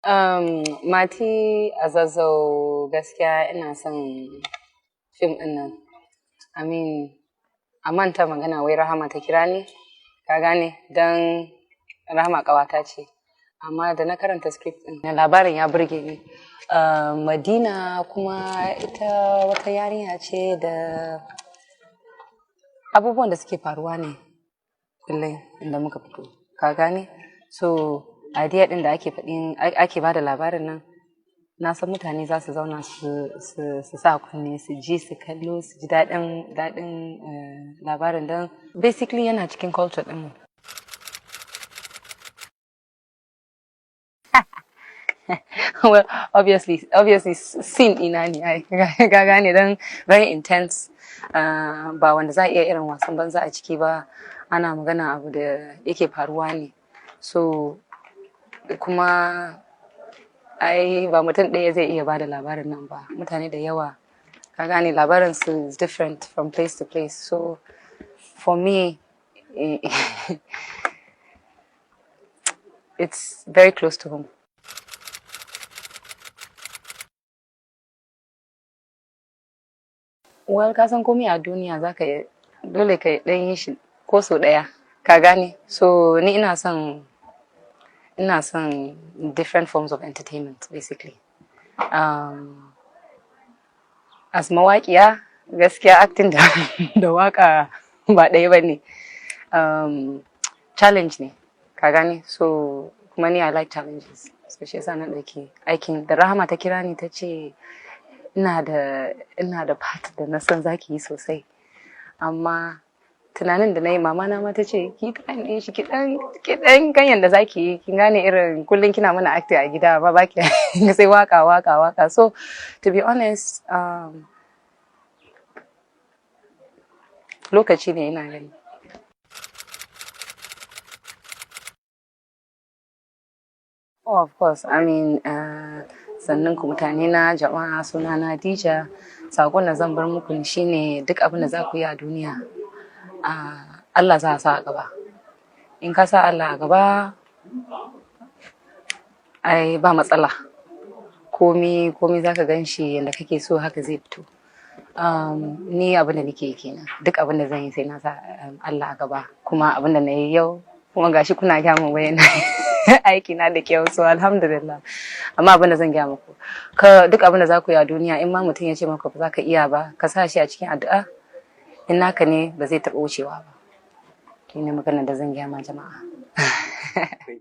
Mati a Zazzau, gaskiya ina son fim ɗin nan. I mean, a manta magana wai Rahama ta kira ni, ka gane, don Rahama ƙawata ce. Amma da na karanta script ɗin, labarin ya burge ni. Madina kuma ita wata yarinya ce da abubuwan da suke faruwa ne kullum inda muka fito, ka gane? So, idea ɗin da ake faɗin, ake bada labarin nan, na san mutane za su zauna su sa kunne, su ji, su kallo, su ji daɗin labarin, don basically yana cikin culture ɗinmu. Well, obviously scene ɗina ne ai, ka gane, don very intense, ba wanda za a iya irin wasan banza a ciki ba, ana magana abu da yake faruwa ne. So, kuma ai ba mutum ɗaya zai iya bada labarin nan ba, mutane da yawa, ka gane, labarin su is different from place to place. So, for me, it's very close to home. Well, ka san komai a duniya za ka dole ka ɗan yi shi ko sau ɗaya, ka gane? So, ni ina son different forms of entertainment, basically. As mawaƙiya, gaskiya acting da waƙa ba ɗaya ba ne. Challenge ne, ka gane? So, kuma ni I like challenges. So, shi yasa na ɗauki aikin da Rahama ta kira ni ta ce ina da part da na san za ki yi sosai. Amma tunanin da na yi, mama na ma ta ce ki try ɗin shi, ki ɗan ganyen da za ki yi, kin gane, irin kullum kina mana acting a gida ba ki sai waka, waka, waka. So to be honest, lokaci ne ina gani. Oh, of course. I mean, sannan ku mutane na jama'a, suna na Dija. Sakon da zan bar muku shine duk abin da za ku yi a duniya, Allah za a sa a gaba. In ka sa Allah a gaba, ai ba matsala. Komi za ka gan shi yadda kake so, haka zai fito. Ni abin da nake yi kenan. Duk abin da zan yi sai na sa Allah a gaba. Kuma abin da na yi yau, kuma gashi kuna gaya min wai aiki na da kyau, so alhamdulillah. Amma abin da zan gaya muku, ka duk abin da za ku yi a duniya, in ma mutum ya ce maka ba za ka iya ba, ka sa shi a cikin addu'a, in naka ne ba zai taɓa wucewa ba. Shi ne maganar da zan gaya ma jama'a.